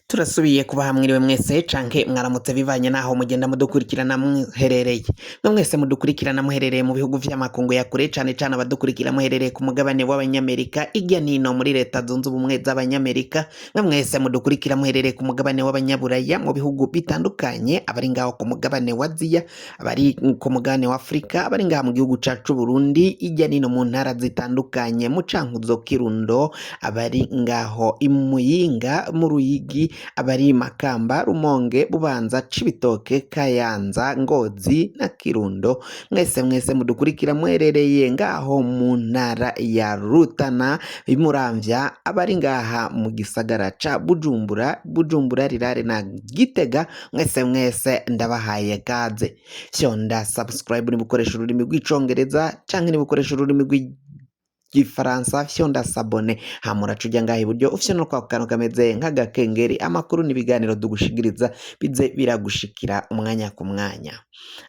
Turasubiye kubaha mwiriwe mwese canke mwaramutse bivanye naho mugenda mudukurikirana muherereye. Mwe mwese mudukurikirana muherereye mu bihugu vy'amakungu ya kure, cane cane abadukurikira muherereye ku mugabane w'Abanyamerika, irya nino muri Leta Zunze Ubumwe z'Abanyamerika, mwe mwese mudukurikira muherereye ku mugabane w'Abanyaburaya mu bihugu bitandukanye, abari ngaho ku mugabane wa Aziya, abari ku mugabane wa Afrika, abari ngaha mu gihugu cacu Burundi, irya nino mu ntara zitandukanye, mu Cankuzo, Kirundo, abari ngaho i Muyinga, mu Ruyigi, abari Makamba, Rumonge, Bubanza, Cibitoke, Kayanza, Ngozi na Kirundo, mwese mwese mudukurikira muherereye ngaho mu ntara ya Rutana, Muramvya, abari ngaha mu gisagara ca Bujumbura, Bujumbura Rirare na Gitega, mwese mwese ndabahaye kaze. Fyonda subscribe niba ukoresha ururimi rw'Icongereza canke niba ukoresha ururimi rw'Igifaransa, fyonda s'abonner, hama uraca uja ngaha iburyo ufyonda no kwa kantu kameze nk'agakengeri, amakuru n'ibiganiro dugushikiriza bize biragushikira umwanya ku mwanya.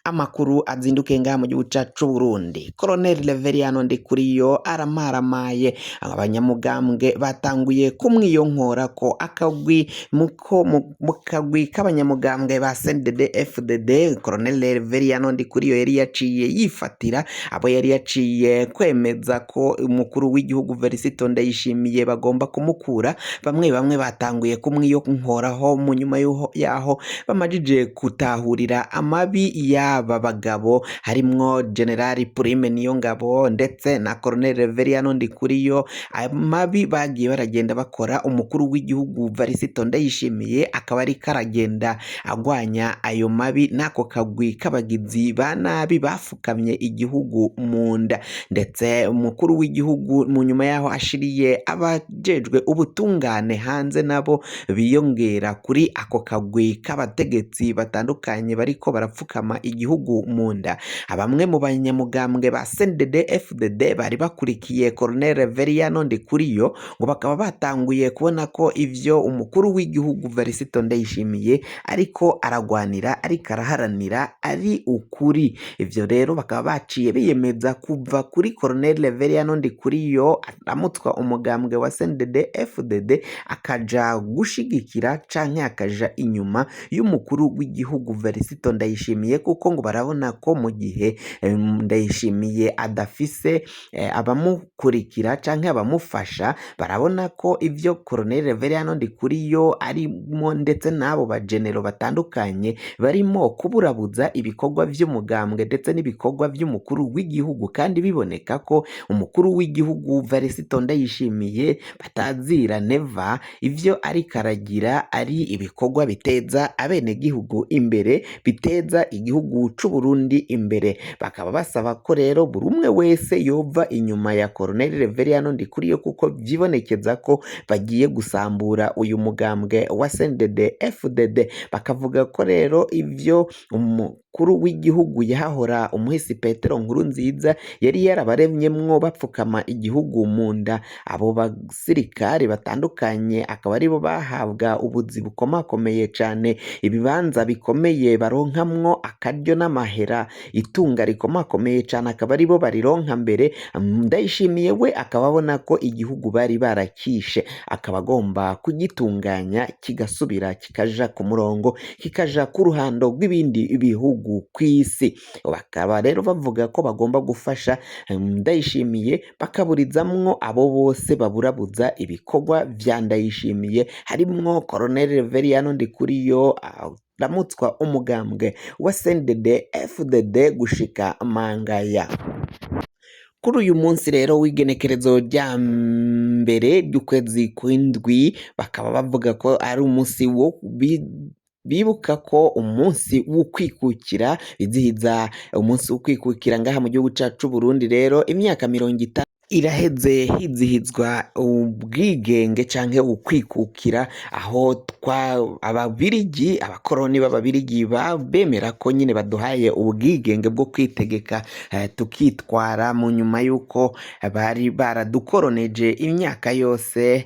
Amakuru azindukiye ngaha mu gihugu cacu c'Uburundi: Colonel Reveriyano Ndikuriyo aramaramaye, abanyamugambwe batanguye kumwiyonkorako. Akagwi muko mu kagwi k'abanyamugambwe ba CNDD FDD, Colonel Reveriyano Ndikuriyo yari yaciye yifatira abo yari yaciye kwemeza ko umukuru w'igihugu Verisito Ndayishimiye bagomba kumukura. Bamwe bamwe batanguye kumwiyonkoraho mu nyuma yaho bamajije gutahurira amabi y'aba bagabo, harimwo General Prime Niyongabo ndetse na Colonel Reveriyano Ndikuriyo, amabi bagiye baragenda bakora. Umukuru w'igihugu Varisito Ndayishimiye akaba ariko aragenda agwanya ayo mabi n'ako kagwi k'abagizi ba nabi bafukamye igihugu mu nda. Ndetse umukuru w'igihugu mu nyuma yaho ashiriye abajejwe ubutungane hanze, nabo biyongera kuri ako kagwi k'abategetsi batandukanye bariko barapfukama igihugu mu nda. Bamwe mu banyamugambwe ba CNDD FDD bari bakurikiye Colonel Reveriyano Ndikuriyo ngo bakaba batanguye kubona ko ivyo umukuru w'igihugu Varisito Ndayishimiye ariko aragwanira, ariko araharanira, ari ukuri. Ivyo rero bakaba baciye biyemeza kuva kuri Colonel Reveriyano Ndikuriyo aramutswa umugambwe wa CNDD FDD, akaja gushigikira canke akaja inyuma y'umukuru w'igihugu Varisito Ndayishimiye, kuko ngo barabona ko mu gihe Ndayishimiye adafise abamukurikira canke abamufasha, barabona ko ivyo Colonel Reveriyano Ndikuriyo arimo ndetse n'abo bagenero batandukanye barimo kuburabuza ibikorwa vy'umugambwe ndetse n'ibikorwa vy'umukuru w'igihugu, kandi biboneka ko umukuru w'igihugu Varisito Ndayishimiye batazira Neva, ivyo ariko aragira ari ibikorwa biteza abenegihugu imbere, biteza igihugu c'Uburundi imbere. Bakaba basaba ko rero buri umwe wese yova inyuma ya Colonel Reveriyano Ndikuriyo, kuko vyibonekeza ko bagiye gusambura uyu mugambwe wa CNDD FDD. Bakavuga ko rero ivyo umukuru w'igihugu yahahora umuhisi Petero Nkurunziza yari yarabaremyemwo bapfukama igihugu mu nda, abo basirikare batandukanye akaba aribo bahabwa ubuzi bukomakomeye cane, ibibanza bikomeye baronkamwo akaryo n'amahera, itunga rikomakomeye cane akaba aribo barironka mbere. Ndayishimiye we akaba abona ko igihugu bari barakishe, akaba agomba kugitunganya kigasubira kikaja ku murongo, kikaja ku ruhando rw'ibindi bihugu kw'isi. Bakaba rero bavuga ko bagomba gufasha Ndayishimiye, bakaburizamwo abo bose baburabuza ibikorwa vya Ndayishimiye, harimwo Colonel Reveriyano Ndikuriyo aramutswa umugambwe wa CNDD FDD gushika mangaya. Kuri uyu munsi rero w'igenekerezo rya 1 ry'ukwezi kw'indwi, bakaba bavuga ko ari umunsi wo bibuka ko umunsi w'ukwikukira, bizihiza umunsi w'ukwikukira ngaha mu gihugu cacu Burundi. Rero imyaka 50 iraheze hizihizwa ubwigenge canke ukwikukira, aho twa Ababirigi, abakoroni b'Ababirigi bemera ko nyine baduhaye ubwigenge bwo kwitegeka, tukitwara, mu nyuma y'uko bari baradukoroneje imyaka yose.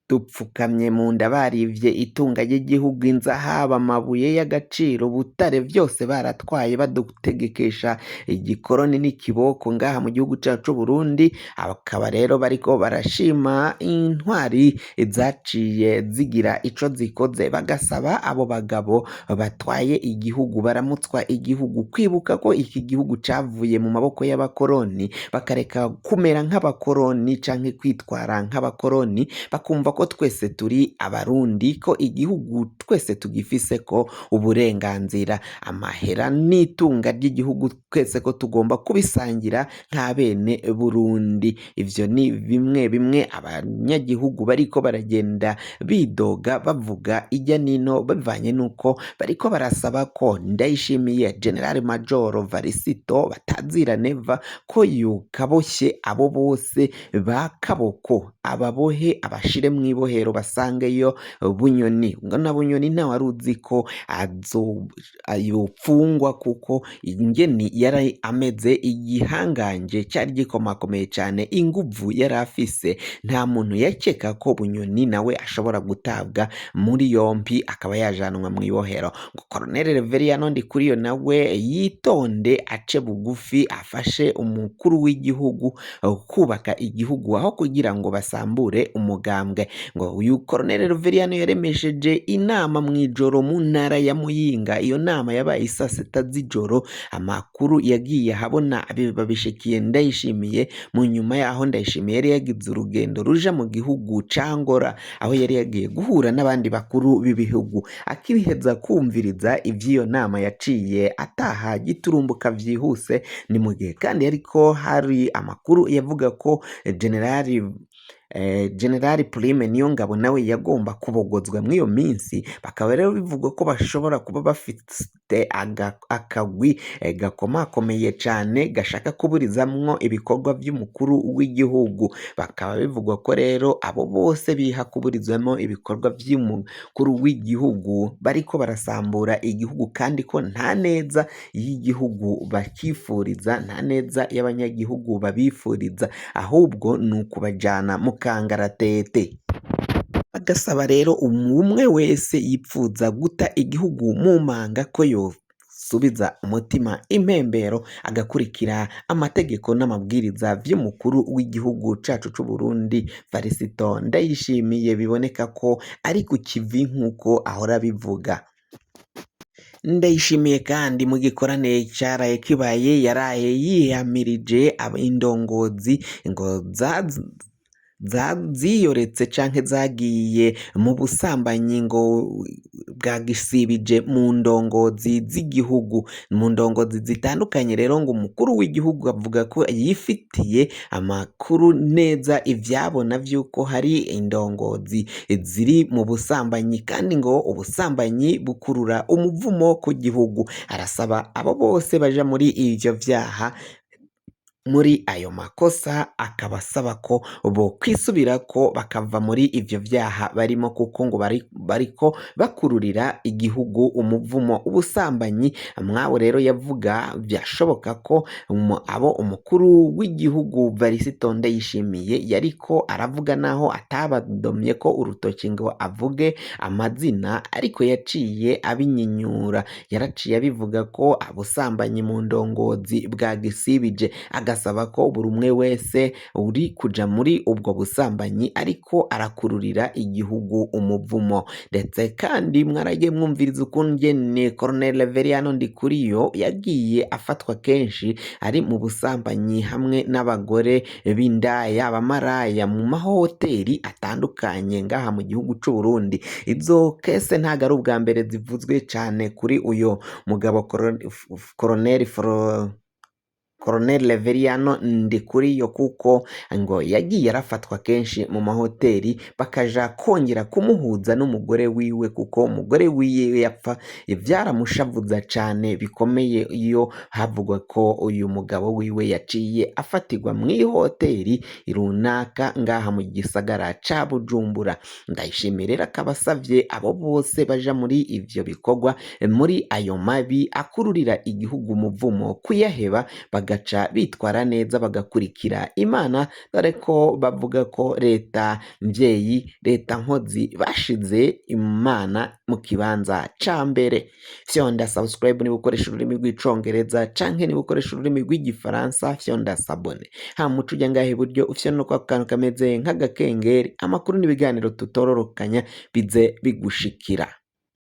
Dupfukamye mu nda barivye itunga ry'igihugu inzahabu amabuye y'agaciro ubutare byose baratwaye badutegekesha igikoroni n'ikiboko ngaha mu gihugu cyacu Burundi. Bakaba rero bariko barashima intwari zaciye zigira ico zikoze, bagasaba abo bagabo batwaye igihugu baramutswa igihugu kwibuka ko iki gihugu cavuye mu maboko y'abakoroni, bakareka kumera nk'abakoroni canke kwitwara nk'abakoroni, bakumva ko twese turi abarundi, ko igihugu twese tugifise ko uburenganzira, amahera n'itunga ry'igihugu twese ko tugomba kubisangira nk'abene Burundi. Ivyo ni bimwe bimwe abanyagihugu bariko baragenda bidoga bavuga ijya nino, bivanye n'uko bariko barasaba ko Ndayishimiye General Major Varisito batazira Neva ko yukaboshye abo bose ba kaboko, ababohe abashire mw'ibohero basangeyo Bunyoni. Ngo na Bunyoni ntawe uzi ko yopfungwa kuko ingeni yari ameze igihangange cyari gikomakomeye cyane, inguvu yari afise, nta muntu yakeka ko Bunyoni nawe ashobora gutabwa muri yompi akaba yajanwa mu ibohero. Ngo Colonel Reveriyano Ndikuriyo nawe yitonde ace bugufi afashe umukuru w'igihugu kubaka igihugu aho kugira ngo basambure umugambwe. Ngo uyu Colonel Reveriyano yaremesheje inama mu ijoro mu ntara ya Muyinga, iyo nama yabaye isaa sita z'ijoro, amakuru yagiye ahabona babishikiye Ndayishimiye. Mu nyuma yaho Ndayishimiye yari yagize urugendo ruja mu gihugu ca Angola, aho yari yagiye guhura n'abandi bakuru b'ibihugu. Akiheza kumviriza ivy'iyo nama yaciye ataha giturumbuka vyihuse. Ni mu gihe kandi ariko hari amakuru yavuga ko Generali Prime Niyongabo nawe yagomba kubogozwa muri iyo minsi, bakaba rero bivugwa ko bashobora kuba bafite akagwi gakomakomeye cane gashaka kuburizamwo ibikorwa vy'umukuru w'igihugu. Bakaba bivugwa ko rero abo bose biha kuburizamwo ibikorwa vy'umukuru w'igihugu bariko barasambura igihugu, kandi ko nta neza y'igihugu bakifuriza, nta neza y'abanyagihugu babifuriza, ahubwo ni ukubajana mu kangaratete. Bagasaba rero umwe wese yipfuza guta igihugu mu manga ko yosubiza umutima impembero agakurikira amategeko n'amabwiriza vy'umukuru w'igihugu cacu c'u Burundi Varisito Ndayishimiye, biboneka ko ari ku kivi nk'uko ahora abivuga. Ndayishimiye kandi mu gikorane caraye kibaye yaraye yiyamirije indongozi ngo ziyoretse canke zagiye mu busambanyi ngo bwagisibije mu ndongozi z'igihugu, mu ndongozi zitandukanye. Rero ngo umukuru w'igihugu avuga ko yifitiye amakuru neza ivyabona vy'uko hari indongozi ziri mu busambanyi, kandi ngo ubusambanyi bukurura umuvumo ku gihugu. Arasaba abo bose baja muri ivyo vyaha, muri ayo makosa, akabasaba ko bokwisubirako bakava muri ivyo vyaha barimo, kuko ngo bariko bakururira igihugu umuvumo. Ubusambanyi mwabo rero yavuga vyashoboka ko abo umukuru w'igihugu Varisito Ndayishimiye yariko aravuga, naho atabadomye ko urutoki ngo avuge amazina, ariko yaciye abinyinyura, yaraciye abivuga ko ubusambanyi mu ndongozi bwa gisibije, agasaba ko buri umwe wese uri kuja muri ubwo busambanyi ariko arakururira igihugu umuvumo. Ndetse kandi mwaragiye mwumviriza ukungene Colonel Reveriyano Ndikuriyo yagiye afatwa kenshi ari mu busambanyi hamwe n'abagore b'indaya, abamaraya mu mahoteli atandukanye ngaha mu gihugu c'u Burundi. Izo kese ntago ari ubwa mbere zivuzwe cane kuri uyo mugabo Colonel Reveriyano Ndikuriyo, kuko ngo yagiye arafatwa kenshi mu mahoteli bakaja kongera kumuhuza n'umugore wiwe, kuko umugore wiwe yapfa vyaramushavuza cane bikomeye iyo havugwa ko uyu mugabo wiwe yaciye afatirwa mw'ihoteli runaka ngaha mu gisagara ca Bujumbura. Ndayishimiye rero akaba asavye abo bose baja muri ivyo bikorwa, muri ayo mabi akururira igihugu umuvumo, kuyaheba Bagaca bitwara neza, bagakurikira Imana, dore ko bavuga ko leta mvyeyi, leta nkozi, bashize Imana mu kibanza ca mbere. Fyonda subscribe niba ukoresha ururimi rw'Icongereza, canke niba ukoresha ururimi rw'Igifaransa fyonda s'abonner. Hama uca uja ngaha iburyo, ufyonda kwa kantu kameze nk'agakengeri, amakuru n'ibiganiro tutororokanya bize bigushikira.